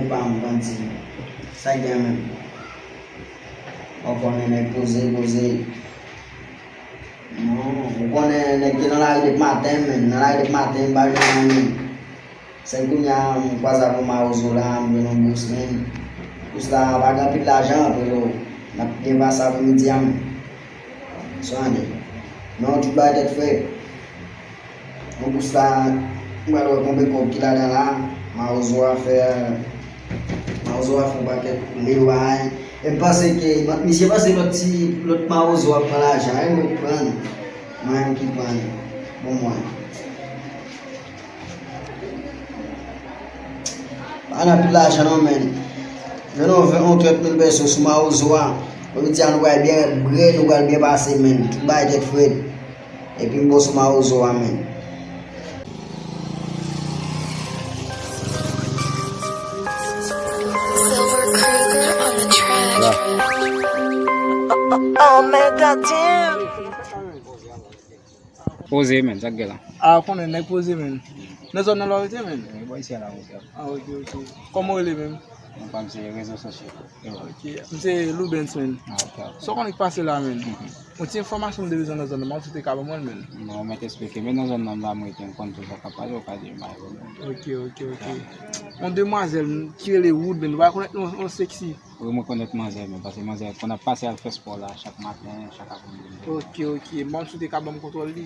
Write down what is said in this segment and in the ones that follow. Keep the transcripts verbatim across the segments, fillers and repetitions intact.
Pa m, bandi. Sa k gen menm? Ou konnen nèg poze, poze. Non, ou konnen nèg te nan lari depi maten, menm. Nan lari depi maten, m pa jwenn anyen. Sèl kounye a, m kwaze ak yon mawozo la, m jwenn yon bous, menm. Bous la, pa gen anpil lajan, pero n ap byen pase apremidi a, menm. Sa ane. Non, tout bagay tèt frèt. Yon bous la, m pral wè konbyen kòb ki ladan la. Mawozo a fè, mawozo a fè yon pakèt koule yo bay. E m panse ke, misye panse lòt ti, lòt mawozo ap pran lajan, e mwen k pran. Mwen menm ki pran. Bon, mwen. Pa nan pil lajan non, menn. Jwenn yon ven, yon trant mil pèso sou mawozo a. Mwen di a nou pral byen bre, nou pral byen pase, menn. Tout bagay tèt frèt. Epi m bon sou mawozo a, menn. Silver Cruiser on the track. Oh man, goddamn. Poze, menn, sa k gen la? A, konnen nèg poze, menn. Nan zòn nan la w rete, menn? Wi, bò isi a la, monchè. A, ok, ok. Kòman w rele, menn? Non pa m se rezo sosyo. Ok. M se Loubens, menn. A, ok, ok. Sa w konnen k pase la, menn? Yon ti enfòmasyon m te bezwen nan zòn nan, m ap sou te ka ban mwen l, menn. Non, mwen te eksplike, men nan zòn nan la mwen rete, m konn tou sa k ap pase, ou ka di m bay ou. Ok, ok, ok. Yon demwazèl ki rele Wood, menn, ou pa konèt non, yon seksi. Wi, mwen konèt manzè, men paske manzè konn ap pase al fè spò la chak maten, chak apremidi. Ok, ok. Bon, m sou te ka ban m kontwòl li.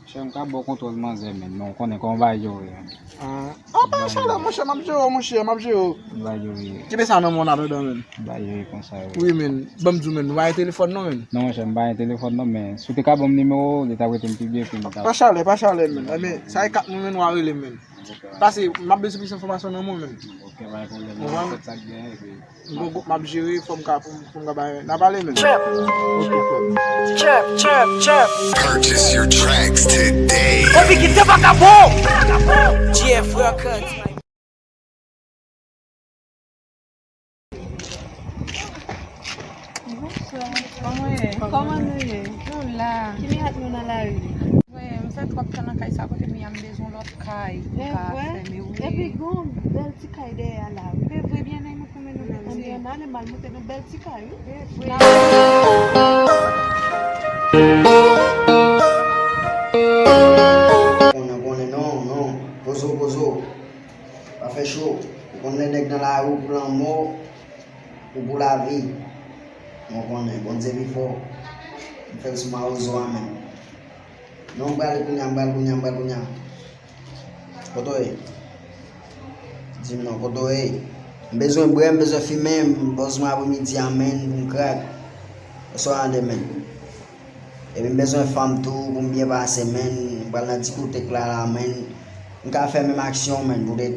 Chè, m ka ba w kontwòl manzè, menn, men w konnen kòman bagay yo ye. Ah, ah, pa chalè, monchè, m ap jere w, monchè, m ap jere w. Bagay yo ye. Kenbe sa nan men w, n a dedan, menn. Bagay yo ye konsa yo. Wi, menn. Ban m di w, menn, nou pa gen telefòn, non, menn. Non, monchè, m pa gen telefòn, non, men si w te ka ban m nimewo w, li t ap rete m pi byen pou m ta. Pa chalè, pa chalè, menn. Enben, sa e kat nou, menn, w a rele, menn. Pase, m ap bezwen plis enfòmasyon nan men w, menn. Ok, pa gen pwoblèm, Bon, mwen fè sa k gen, epi Bon, gwoup m ap jere, fò m ka, pou m, pou m ka bay. N a pale, menn. Trap, Ok, frè m. trap, trap, trap. Purchase your tracks today. Kofi kite vakabon. G F Records. Bonswa. Kòman w ye? Kòman nou ye? Nou la. Ki mirak nou nan lari? Wi, m fè twòp tan nan kay sa kote m ye a, m bezwen lòt kay pou ka fèmen, wi. Epi gen yon bèl ti kay dèyè a la, wi. Se vre, byen, ann nou koumen nou mete. Ann ale m al montre nou bèl ti kay, wi. Se vre. Konnen, konnen, non, non. Poze w, poze w. Pa fè cho. Ou konn lè nèg nan lari w pou lanmò, ou pou lavi. Mwen konnen, Bondye pi fò. M fè l sou mawozo a menm. Non, m prale kounye a, m pral kounye a, m pral kounye a. Kote w ye? Di m non, kote w ye? M bezwen bwè, m bezwen fimen, m poze mwen apremidi a menn pou m krak. Bonswa, tande menn. Epi m bezwen fanm tou pou m byen pase, menn. M pral nan diskotèk la, la, menn. M ka fè menm aksyon, menn, poutèt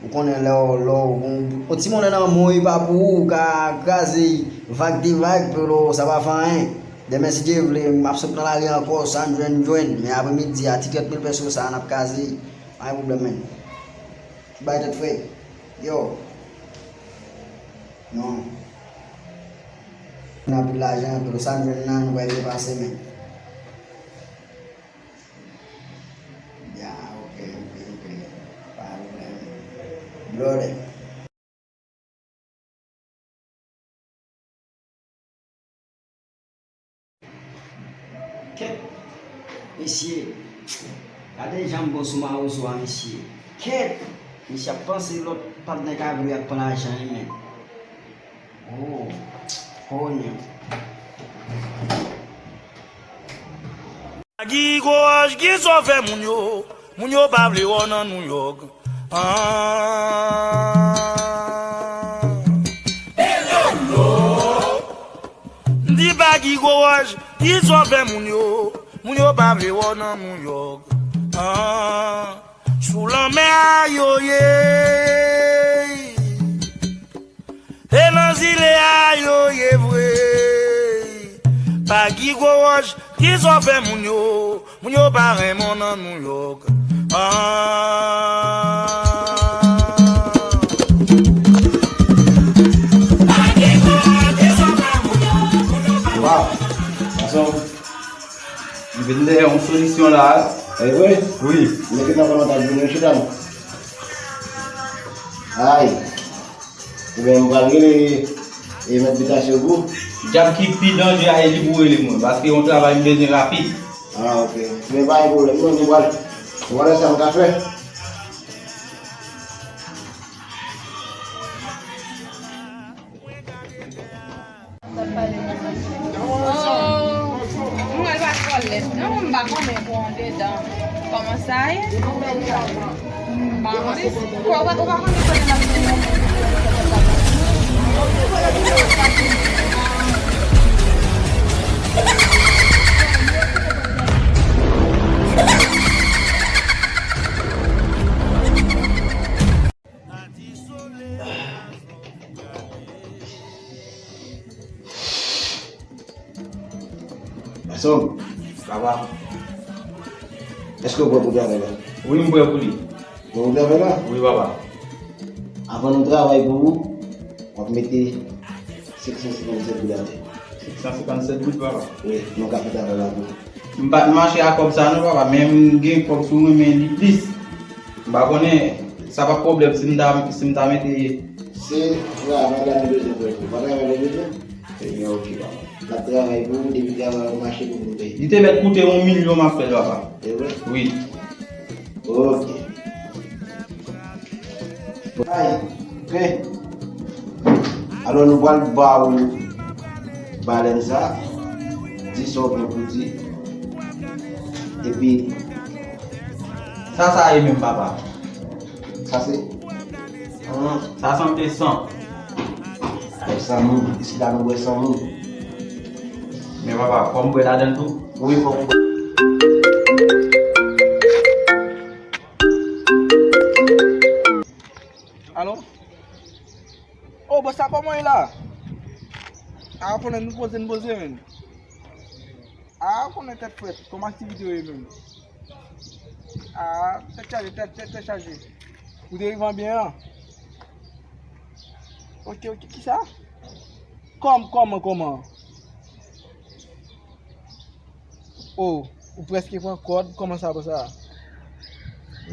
ou konnen lè w, lè w, yon, yon ti monnen nan men w, e pa pou ou, ou ka kraze vag de vag, pero sa pa fè anyen. Demen, si Dye vle, m ap sot nan lari ankò, sa m jwenn, m jwenn. Men apremidi a, ti trant mil pèso sa a, n ap kraze. Pa gen pwoblèm, menn. Tout bagay tèt frèt. Yo. Non. N ap lajan, pero sa m jwenn nan, nou pral byen pase, menn. Ya, ok, ok, ok. Pa pwoblèm. Brother. Kèt, mesye. Gade jan m bon sou mawozo a, mesye. Kèt, mesye ap panse lòt patnè ka vle ap pran lajan li menm. Oh, konnen. Guy Gros Roche, ki sa w fè moun yo? Moun yo pa vle wè w nan New York. Ah. M di pa Guy Gros Roche, ki sa w fè moun yo? Moun yo pa vle wè w nan New York. Ah. Sou lanmè a yo ye. E nan zile a yo ye vre. Pa Guy Gros Roche, ki sa w fè moun yo? Moun yo pa renmen w nan New York. Ah. Waw, gason, m vin dèyè yon solisyon la. E vre? Wi. Mete nan kòmantè, vin chita non. Ay. Ebyen, m pral rele e mèt bitasyon pou ou. Djab ki pi danje a, e li pou rele mwen, paske yon travay m bezwen rapid. Ah, ok. Men pa gen pwoblèm, non, nou pral, nou pral wè sa m ka fè. Oh, mwen pa twò lèd non, m pa konnen pou andedan kòman sa ye. M pa konnen si, ou pa, ou pa konnen kote n ap mennen. Gason, papa, èske w prè pou travay la? Wi, m prè pou li. Prè pou travay la? Wi, papa. Avan nou travay pou ou, w ap mete senk san senkannsèt goud atè. Senk san senkannsèt goud, papa? Wi, nou ka fè travay la pou ou. M pa t mache a kòb sa non, papa, men m gen kòb sou mwen, men li plis. M pa konnen, sa pa pwoblèm si m ta, si m ta mete. Se travay la nou bezwen fè pou ou. Pa travay la nou bezwen? Ebyen, ok, papa. N ap travay pou ou, depi travay ou mache pou nou peye. Li te mèt koute yon milyon m ap fè l, papa. Se vre? Wi. Ok. Ay, ok. Alò, nou pral ba ou balèn sa. Di sa w gen pou di. Epi, sa, sa ye menm, papa? Sa se, hmm, sa sanble san. Ay, san moun. Isi la nou bwè san moun. Men papa, fò m bwè ladan l tou? Wi, fò w bwè. Alo? O, bòs la, kòman w ye la? A, konnen nou poze, nou poze, menm. A, konnen tèt frèt, kòman aktivite yo ye menm? A, tèt chaje, tèt, tèt, tèt chaje. Ou te rive an byen an? Ok, ok, kisa? Kòm, kòman, kòman? O, ou prèske pran kòd, kòman sa, konsa?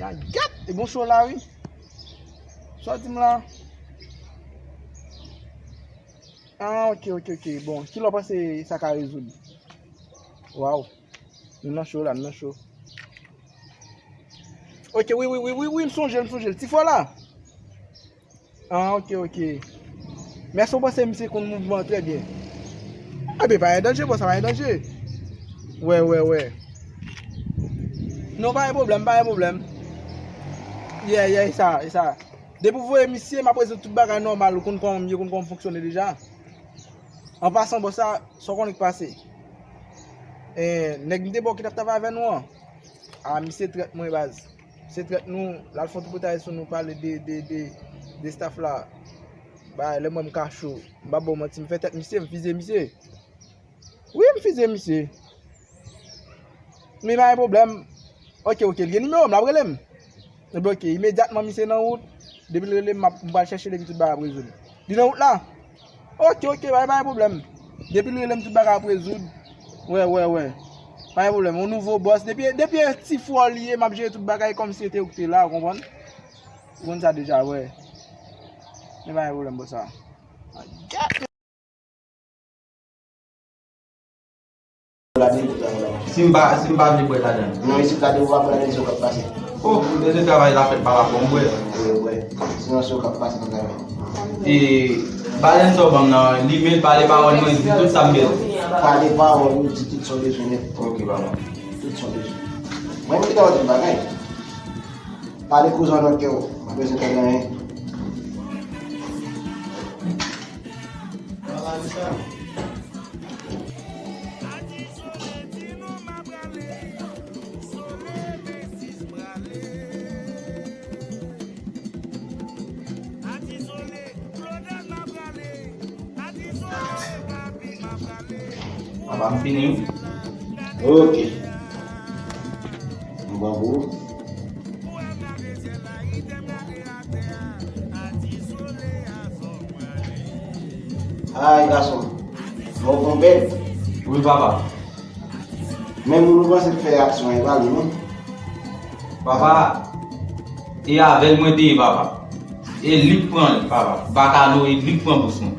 La gèt, e bon cho la, wi. Sa w di m la? Ah, ok, ok, ok. Bon, kilè w panse sa ka rezoud? Waw. Nou nan cho la, nou nan cho. Ok, wi, wi, wi, wi, wi, m sonje l, m sonje l. Ti frè la? Ah, ok, ok. Men èske w panse misye konn mouvman an trè byen? Ebyen, pa gen danje, bòs, sa pa gen danje. Wè, wè, wè. Non, pa gen pwoblèm, pa gen pwoblèm. Yeah, yeah, e sa, e sa. Depi w voye misye, m ap rezoud tout bagay nòmal, ou konn kòman, yo konn kòman m fonksyone deja. An pasan, bòs la, sa w konnen k pase? Eh, nèg m te ba w ki t ap travay avè nou an? A, misye trèt mwen, baz. Misye trèt nou, l al fè yon tripotay sou nou, pale de, de, de, de staff la. Bay, lè mwen m ka cho, m pa ba w manti, m fè tèt misye, m fizye misye. Wi, m fizye misye. Men pa gen pwoblèm. Ok, ok, li gen nimewo m, l ap rele m. Ebyen, ok, imedyatman misye nan wout, depi l rele m, m ap, m pral chèche l epi tout bagay ap rezoud. Li nan wout la? Ok, ok, pa, pa gen pwoblèm. Depi l rele m, tout bagay ap rezoud. Wè, wè, wè. Pa gen pwoblèm. Yon nouvo bòs. Depi, depi e ti frè w li ye, m ap jere tout bagay kòmsi se te ou ki te la, ou konprann? Ou konn sa deja, wè. Men pa gen pwoblèm, bòs sa. Si m pa, si m pa vle bwè ladan l. Non, isit la, depi w ap pale, se w k ap pase. Oh, m bezwen travay la fèt pa rapò m bwè. Wi, bwè. Sinon, se w k ap pase nan travay. E, balèn sa w ban m nan, li men pale pawòl mwen, di tout sa m bezwen. Pale pawòl ou, di tout sa w bezwen nèt. Ok, papa. Tout sa w bezwen. Mwen, m te ka di bagay. Pale kouzan nan kè w. M pa bezwen tande anyen. Papa, m fini wi. Ok. M pran pou ou. Ay, gason. Mwen w konpèd. Wi, papa. Men moun ou panse k fè aksyon an, e pa li, non? Papa, e avè l mwen te ye, papa. E li k pran l, papa. Bakano, e li k pran bous mwen.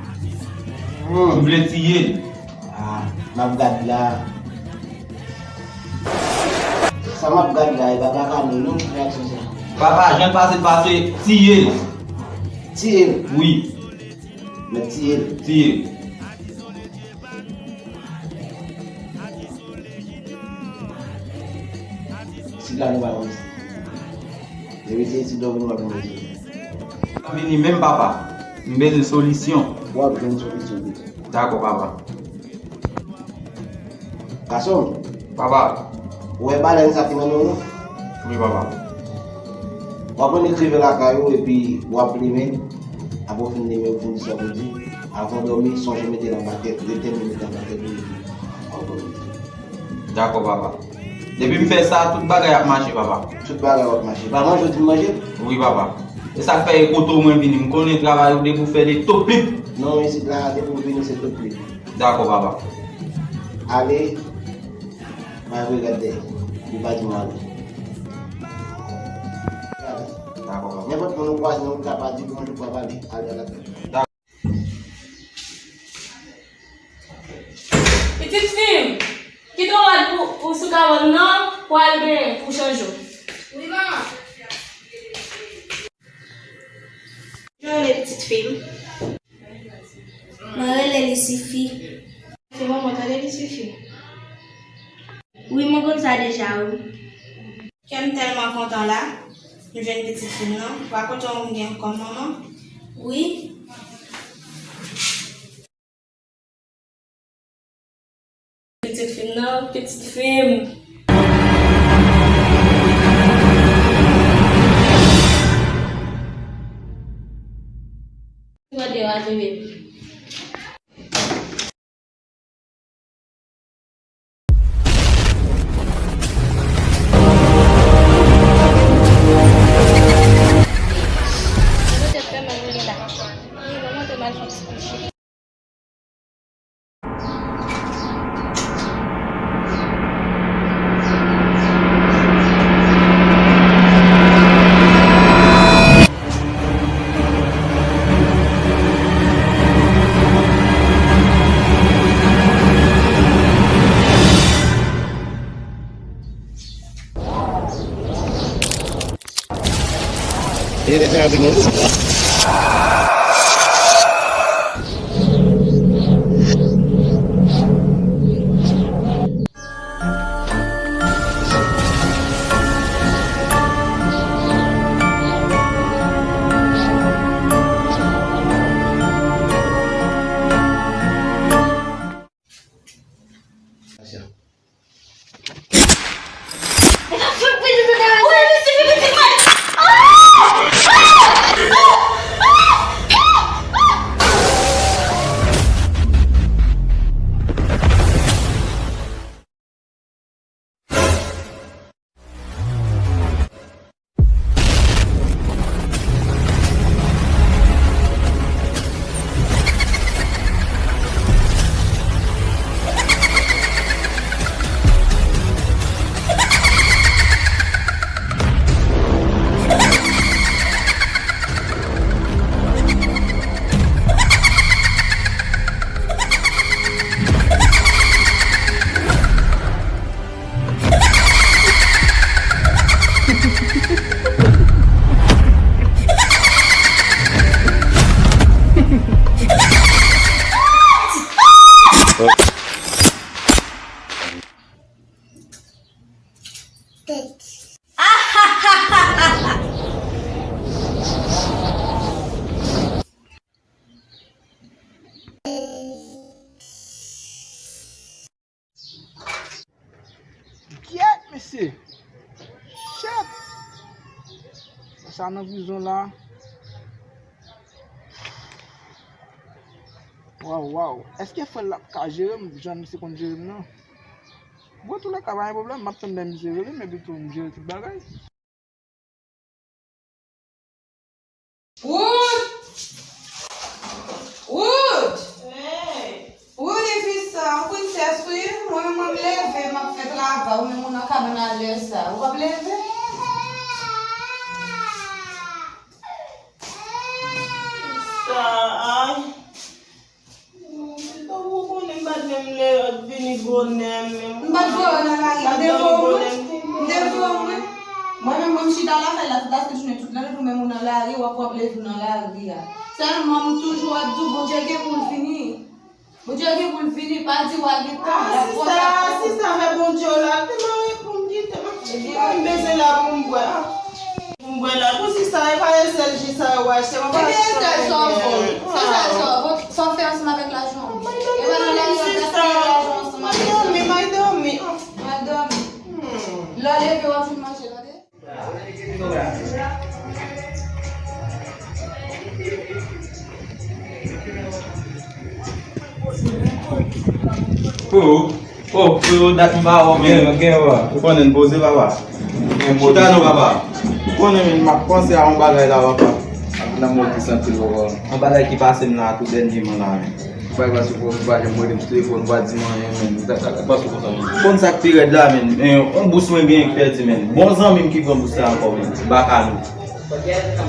Hmm. Ou vle tiye l? Ah, m ap gad la. Sa m ap gad la, e pa Bakano non ki fè aksyon sa. Papa, jan l pase l pase, tiye l. Tiye l? Wi. Mèt tiye l. Tiye l. Isit la nou pa konn isit. Depi se isit la w vin w ap vin isit. Pa vini menm papa. M bezwen solisyon. W ap jwenn solisyon pito. Dakò papa. Gason. Papa. Ou wè balèn sa ki nan men w nan? Wi papa. W ap annik rive lakay ou epi w ap limen. Apre w fin limen, ou fin di sa pou di. Avan w dòmi, sonje mete l anba tèt, retèn li mete anba tèt ou epi w ap dòmi. Dakò papa. Depi m fè sa, tout bagay ap mache papa. Tout bagay w ap mache. Pa manje w di m manje? Wi papa. E sa k fè e kote w mwen vini, m konnen travay ou depi w fè li toplip. Non, isit la depi w vini se toplip. Dakò papa. Ale. Pa vre gad dèyè. Li pa di m ale. Dakò papa. Nenpòt moun ou kwaze nan wout la pa di bonjou, pa pale. Ale, ale. Pitit fi m, kite yon rad pou ou sou kawòm nan pou al gen pou chanje w. Wi manman. Jan w rele pitit fi m? Mwen rele Lisifi. Se manman w tande Lisifi? Wi, mwen konn sa deja, wi. Kè m tèlman kontan la, m jwenn pitit fi m nan. Ou pa kontan ou m gen kòm manman? Wi. Pitit fi m nan, pitit fi m. Gade yo a vini. Kyèt, mesye! Shit! Sa nan prizon la. Waw, waw. Èske frè l ap ka jere m jan misye konn jere m nan? Bon, antoulèka, pa gen pwoblèm. M ap tann lè misye rele m, epi tou m jere tout bagay. Wood! Wood! Hey! Wood, epi sa, ou princess, wi. Mwen menm, mwen leve, m ap fè travay. Ou menm, ou nan kabann alèz sa. Ou p ap leve? M pa t voye w nan lari a, m te voye w, wi. M te voye w, wi. Mwen menm, mwen, m chita lakay la, tout lasenjounen, tout lane, ou menm ou nan lari, w ap, w ap leve w nan lari a. Sèlman, m toujou ap di w, Bondye gen pou l vini. Bondye gen pou l vini, pa di w a gen tan, l ap twò ta pou ou. Sista, sista, fè Bondye w la, te mare pou m kite, m ap, m bezwen la pou m bwè. Pou m bwè la. Pou sista, e pa yon sèl ji sa yo achte, mwen pa achte anyen. Ebyen, e sèl sa w vo, se sèl sa w vo, sa w fè ansanm avèk lajan w. E pa nan lari w ap gaspiye lajan w ansanm avèk sa. Mal dòmi, mal dòmi. Mal dòmi. Lè w leve, w ap vin manje, tande? Freo, oh, freo, dat m pa wè w, men. Gen, gen, wè. Ou konnen n poze, papa. Chita non, papa. Ou konnen, men, m ap panse a yon bagay la, papa. Ak nan mwen ki santi l, papa. Yon bagay ki pase m la, tou dènyèman la, men. Bagay pase, freo, ou pa janm rele m sou telefòn, ou pa di m anyen, men. Sa, sa, sa k pase konsa, men. Ou konn sa k pi rèd la, men. Men, yon bous mwen genyen k pèdi, men. Bon zanmi m ki pran bous la ankò, men. Baka nou.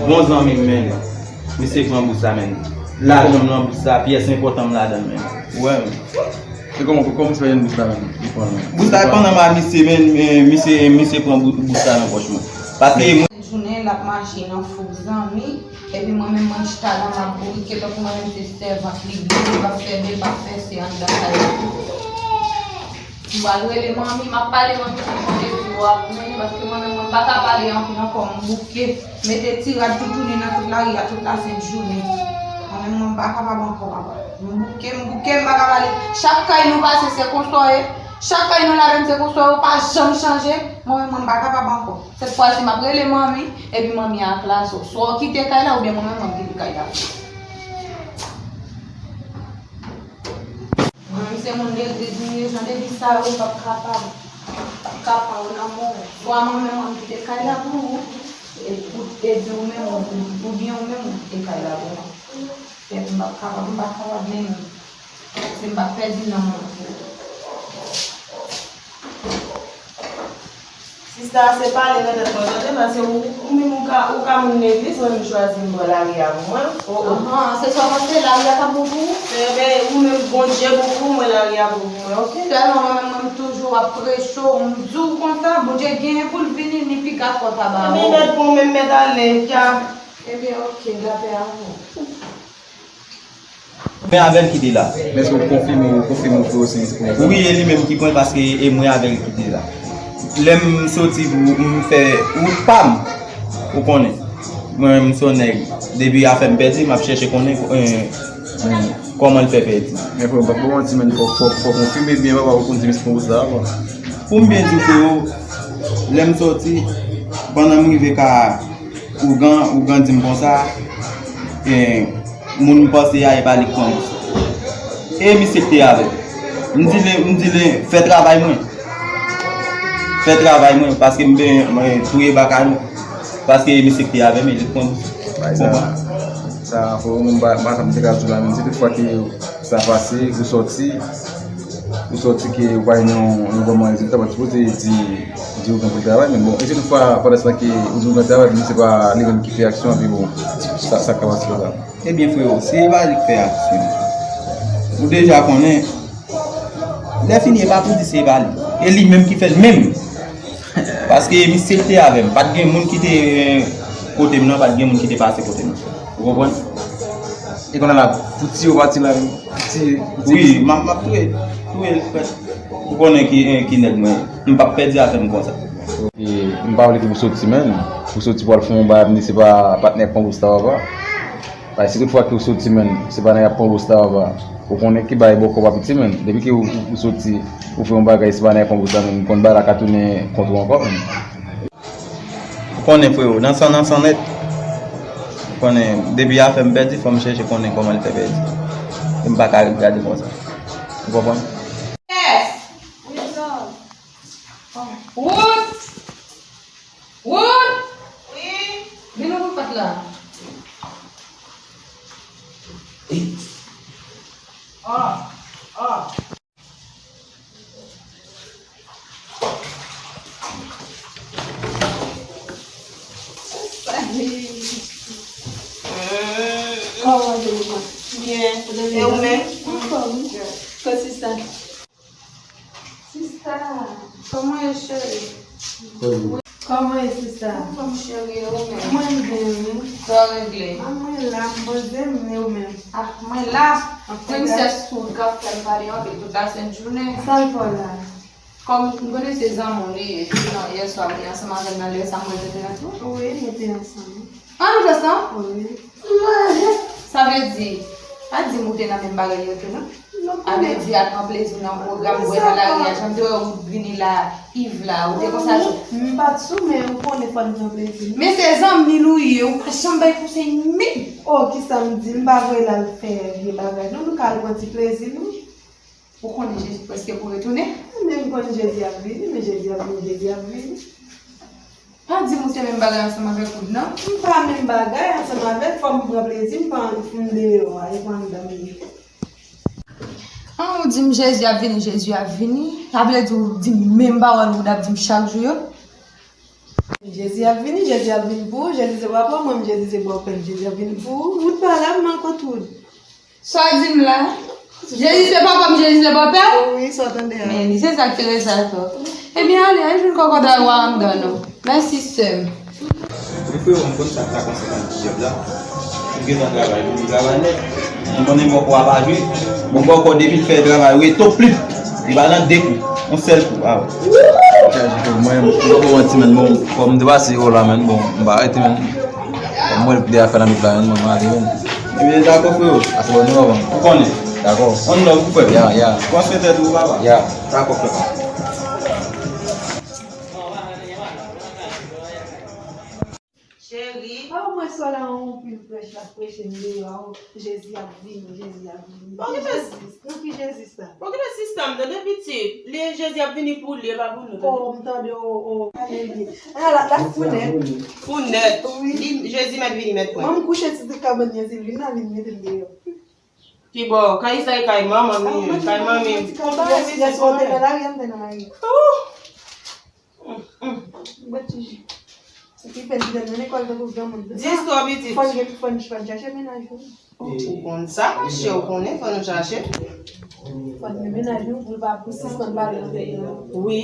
Bon zanmi m, men. Misye pran bous la, men. Lajan m nan bous la, pyès enpòtan m ladan l, men. Ou wè, men. E kòman, kòman misye fè jwenn bous la, men? Li pran, men. Bous la pandan m a misye, men, men, misye, misye pran bou-, bous la nan pòch mwen. Paske mwen. Jounen l ap mache nan fouk zanmi, epi mwen menm mwen chita la m ap bourike tankou mwen menm se sèvant li, li p ap fè bèl, p ap fè se anndan kay la. M pral rele manmi, m ap pale manmi pou kote pou w ap mennen, paske mwen menm mwen pa ka pale anpil ankò, m bouke, mete ti rad toutouni nan tout lari a tout lasent jounen. Mwen menm mwen pa kapab ankò, papa. M bouke, m bouke, m pa ka pale. Chak kay nou pase, se konsa w ye. Chak kay nou ladann, se konsa w ye, ou pa janm chanje. Mwen menm mwen pa kapab ankò. Sèt fwa si m ap rele manmi, epi manmi a klase w. Swa w kite kay la, oubyen mwen menm mwen kite kay la. Mwen menm se moun legliz m ye, jan de di sa yo, m p ap kapab. M p ap kapab nan mwen. Swa mwen menm mwen kite kay la pou ou, e, ou, epi ou menm, ou, oubyen ou menm ou kite kay la pou mwen. Epi m p ap kapab, m p ap kapab menm. Se m p ap pèdi nanm mwen. Sista, se pale nan tèt mwen, tande, paske ou, ou menm ou ka, ou ka moun legliz, mwen menm chwazi m pran lari a pou mwen. O, o. Ahan, se sa w panse, lari a ka bon pou ou? Enben, ou menm Bondye bon pou ou, mwen lari a bon pou mwen, oke? Sèlman mwen menm, mwen toujou ap preche w, m di w konsa, Bondye genyen pou l vini, li piga fò sa ba ou. Enben, mèt bon, menm mèt ale, tcha. Enben, oke, lapè avè w. Mwen avè l ki te la. Men èske w konfime, ou konfime ou frè w se misye ki pran bous la? Wi, e li menm ki pran l paske e mwen avè l ki te la. Lè m soti pou m fè wout pa m, ou konnen. Mwen menm m se yon nèg, depi afè m pèdi, m ap chèche konnen, eh, kòman l fè pèdi. Men frè m, pa, pa manti, men fò, fò, fò konfime byen, papa, pou konn di misye pran bous la, papa. Pou m byen di w, frè, lè m soti, pandan m rive ka Ougan, ougan di m konsa, eh, moun m panse a, e pa li k pran bous. E misye k te avè m. M di li, m di li, fè travay mwen. Fè travay mwen, paske m ben, mwen touye baka nou. Paske e misye k te avè m, e li k pran bous. Bay sa, sa, fò mwen ba, ba sa m te ka di w la, menm si tout fwa ke sa pase, ou soti, ou soti ke ou pa jwenn yon, yon vrèman rezilta, ou pa t sipoze di, di ougan pou l travay, men bon, e si tout fwa, pandan se tan ke ou di ougan travay, men se pa li menm ki fè aksyon, epi bon, sa, sa k ka pase konsa. Ebyen, freo, se pa li k fè aksyon. Ou deja konnen, lè fini, e pa pou di se pa li. E li menm ki fè l menm. Paske misye ki te avè m, pa t gen moun ki te kote m nan, pa t gen moun ki te pase kote m nan. Ou konprann? E kounye a la, pou tiye w pati la, pou tiye, pou tiye. Wi, m ap, m ap touye, touye l frèt. Ou konnen ki, eh, ki nèg mwen ye. M p ap pèdi afè m konsa. E m pa vle ke pou soti, menm. Pou soti pou al fè yon bagay, m di se pa patnè k pran bous la, papa. Bay, si tout fwa ke ou soti, menm, se pa nèg ap pran bous la, papa. Ou konnen ki bagay bòkò pa piti, menm. Depi ke ou, ou, ou soti, ou fè yon bagay, se pa nèg ap pran bous la, menm. Ou konn bagay la ka tounen kont ou ankò, menm. Ou konnen, freo, nan san, nan san nèt. Ou konnen, depi afè m pèdi, fò m chèche konnen kòman l fè pèdi. E m pa ka ret gade konsa. Ou konprann? Yes! Wood! Wood! Wi? Vin ouvri pòt la. Ah, ah. Kòman w ye, Louka? Byen. E ou menm? Anfòm. Kòman w ye? Kòman w ye? Kòman ye, cheri? Kòman ye, sista? Anfòm, cheri, e ou menm? Mwen byen, wi. Sa w regle? A, mwen la, m poze m, e ou menm? A, mwen la. Anfòm, princess Soul k ap fè m pale anpil tout lasent jounen. Sa l fè w la? Kòm m konnen se zanmi w li ye, epi nan yè swa m te ansanm avè l nan lè sa, m wè l te nan tou. Wi, nou te ansanm. An, nou te ansanm? Wi. Sa vle di, pa di m ou te nan menm bagay yo tou, non? Non, a vle di, al pran plezi w nan pwogram bwè nan lari a, jan m te wè ou vini la, Yves la, ou te konsa tou? M pa t sou, men ou konnen fò n pran plezi n. Men se zanmi l ou ye, ou pa janm bay konsèy menm. O, kisa m di? M pa vle l al fè vye bagay, non, nou ka al pran ti plezi nou. Ou konnen Jezi prèske pou retounen? Men m konn Jezi ap vini, men Jezi ap vini, Jezi ap vini. Pa di m ou te menm bagay ansanm avèk Wood, non? M pa menm bagay ansanm avè l, fò m pran plezi m, pa ann, m deyò a, e pa anndan m ye. An, ou di m Jezi ap vini, Jezi ap vini. Sa vle di ou di m menm pawòl Wood ap di m chak jou yo? Jezi ap vini, Jezi ap vini pou ou, Jezi se papa w, mwen menm Jezi se bòpè m, Jezi ap vini pou ou. Wood pa la, m al kot Wood. Sa w di m la? Jezi se papa m, Jezi se bòpè w? Wi, sa w tande a. Men li se sa k te rete atò. Ebyen, ale, al jwenn kòkòday ou a anndan non. Mèsi, sè m. Wi, frero, m konn sa k ta konsènan ti jèb la. Li gentan travay, li travay nèt. M konnen bòkò a pa jwe. Bon, bòkò depi l fè travay, reto plip. Li pa nan de kou. Yon sèl kou, a wi. Mwen, m poko manti, men bon, kòm m te pase yo la, men bon, m pa rete, men. Mwen, lè afè la nou la, mwen, mwen ale, mwen. Ebyen, dakò, frero. Ase bon, nou, ou konnen. Dakò. Ann love, frè. Ya, ya. Pran swen tèt ou, papa. Ya. Dakò, frè. Cheri. A, mwen sò la, yon pil prèch l ap preche m deyò a, o, Jezi ap vini, Jezi ap vini. Bon, ki Jezi? Nan ki Jezi sa? Bon, ki Jezi sa? M tande pitit. Li, Jezi ap vini pou li, e pa pou nou, tande. O, m tande, o, o, alelouya. A, la, la, pou nèt. Pou nèt. Wi. Li, Jezi mèt vini, mèt pran. Mwen, m kouche ti, ti kabann, Jezi vin la, vin mete m deyò. Ki bò? Kay sa e kay manman m ye, kay manmi m. Ti kabann, Jezi, Jezi, ou te nan lari, m te nan lari. Oh! Bwè ti ji. Epi fè di tèl nan lekòl tankou granmoun. Di istwa pitit. Fò n gen, fò n, fò n chache mennaj ou. Ou konn sa, monchè, ou konnen fò nou chache. Fò n gen mennaj nou pou l pa, pou sispann pale nan tèt nou. Wi.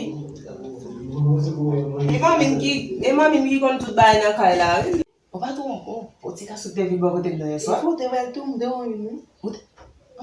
E manmi m ki, e manmi m ki konn tout bagay nan kay la, wi. Ou pa twonpe w, o ti ka sou te vin bò kote m nan yè swa. Ou te wè l tou, m te wè l, wi. Ou te,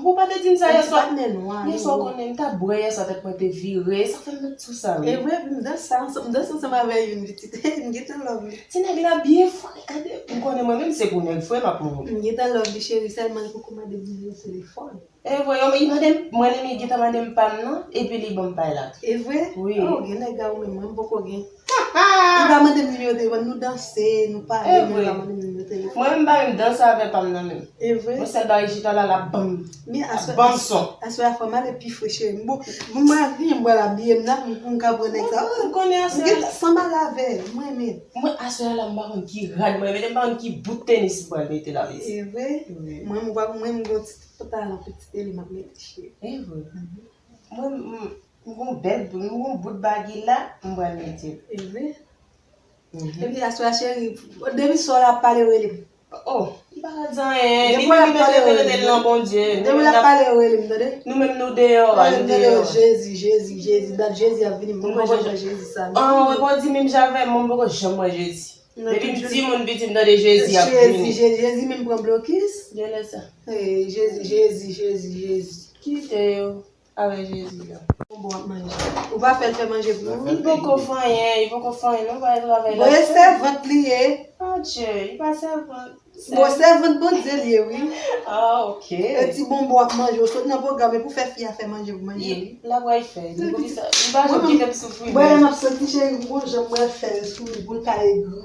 ou pa te di m sa yè swa. Yè swa ou konnen m t ap bwè yè swa tèt mwen te vire, sa fè m met sou sa, wi. E vre, m danse sa, m danse ansanm avè youn pitit. M gentan love li. Ti nèg la byen fre, gade. M konnen mwen menm se pou nèg fre m ap mouri. M gentan love li, cheri, sèlman li poko mande m nimewo telefòn. E vre, yo, li mande m, mwen li gentan mande m pa m nan, epi li ban m pay la tou. E vre? Wi. Oh, gen nèg a ou menm, mwen m poko gen. Li pa mande m nimewo telefòn, nou danse, nou pale, men li pa mande m nimewo telefòn. Mwen menm pa menm danse avè pa m nan menm. E vre? Yon sèl bagay chita la, l ap ban m. Men aswè, ban m son. Aswè a fò m ale pi fre, cheri. Bon, bon, mwen ak li, m pral abiye m nan, m, m ka pran nèg sa. Ou konnen aswè a. M gen sanbal avè l, mwen menm. Mwen aswè a la, m pa konn ki rad mwen mete, m pa konn ki bout tenis m pral mete la, pitit. E vre? Wi. Mwen, mwen, mwen, m gon ti Tout talan pitit e li m ap mete cheri. E vre. Mwen, m, m gon bèl, m gon bout bagy la, m pral mete l. E vre. Epi aswè a cheri, depi swa l ap pale rele m. Oh, li pa ka di anyen. Li menm li mete rele l nan Bondye. Depi l ap pale rele m, tande. Nou menm nou deyò a, nou deyò a. Jezi, Jezi, Jezi, dat Jezi ap vini, m poko janm wè Jezi sa. An, ou poko di menm jan avè m, mwen m poko janm wè Jezi. Depi m timoun piti, m tande Jezi ap vini. Jezi, Jezi, Jezi menm pran blokis. Genlè sa. Hey, Jezi, Jezi, Jezi, Jezi. Kite yo avè Jezi la. Bon, bon, w ap manje. Ou pa fè l fè manje pou ou? Li poko fè anyen, li poko fè anyen, non, pa travay la. Bon, e sèvant li ye. Adje, li pa sèvant. Bon, sèvant Bondye li ye, wi. Ah, ok. E ti bonbon ap manje, ou sot nan pwogram, e pou fè fi a fè manje pou manje, wi. L ap wè fè. Li pou ki sa? Li pa janm kite m soufri. Mwen, m ap santi cheri m gon jan mwen fè l sou li pou l ka egri.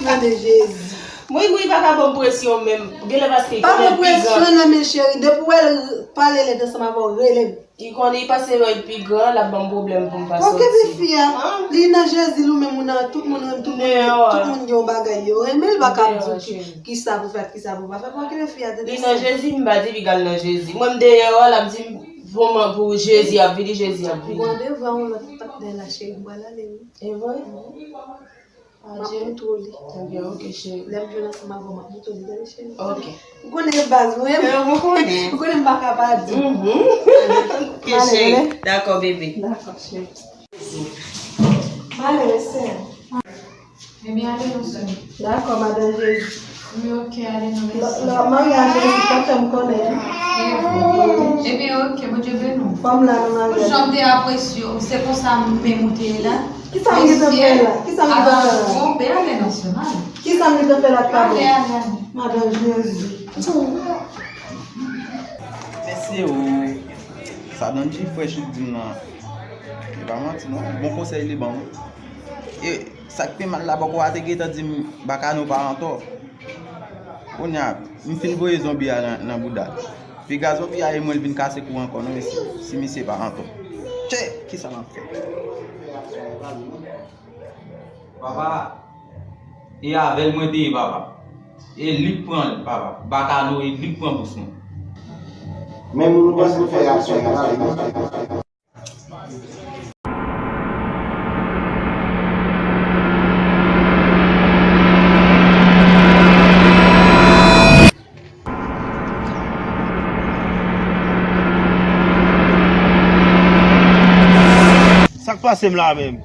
Nan de Jezi. Mwen, mwen, li pa ka ban m presyon menm. Genlè paske li konnen l pi gran. Pa ban presyon nan men cheri. Depi w wè l pale lèd ansanm avè w, rele m. Li konnen li panse lè l pi gran, l ap ban m pwoblèm pou m pa soti. Okipe fi a. Li nan Jezi, li menm ou nan, tout moun renmen tout moun, tout moun gen yon bagay yo renmen, li pa ka di w ki, kisa pou fè, kisa pou pa fè. Okipe fi a, tande sa. Li nan Jezi, m pa di piga l nan Jezi. Mwen m deyò a, l ap di m, bon, mwen pou Jezi ap vini, Jezi ap vini. Bon, devan yon lòt patnè la, cheri, m pral ale, wi. E vre? M ap montre w li. Ok, ok, cheri. Lè m jwenn ansanm avè w, m ap montre w li, tande, cheri. Ok. Ou konnen baz mwen. Mwen konnen. Ou konnen m pa ka pa di. Mhm. Ok, cheri. Dakò, bebe. Dakò, cheri. M ale, sè. Ebyen, ale non, sè. Dakò, madan Jezi. Wi, ok, ale non, mèsi. Lò, lò maryaj la, si pa fè m konnen. Ebyen, ok, Bondye beni w. Fò m la nan maryaj. Jan m te apresye w, se konsa menm ou te ye la. Kisa m gentan fè la? Kisa m gentan fè la? Twonpe, ale non, sè, m ale. Kisa m gentan fè la, ale, ale, ale. Madan Jezi. Mesye o, sa Danji frèch li di m nan, e pa manti non, bon konsèy li ban m. E sa k pi mal la, bòkò a te gentan di m Bakano pa antò. Kounye a, m fin voye zonbi a nan, nan bouda l. Piga zonbi a e mwen l vin kase kou ankò non, mesye, si misye pa antò. Tchè, kisa m ap fè? Papa, e avè l mwen te ye, papa. E li k pran l, papa. Bakano, e li k pran bous mwen. Men moun ou panse fè aksyon sa, sa k pase m la menm?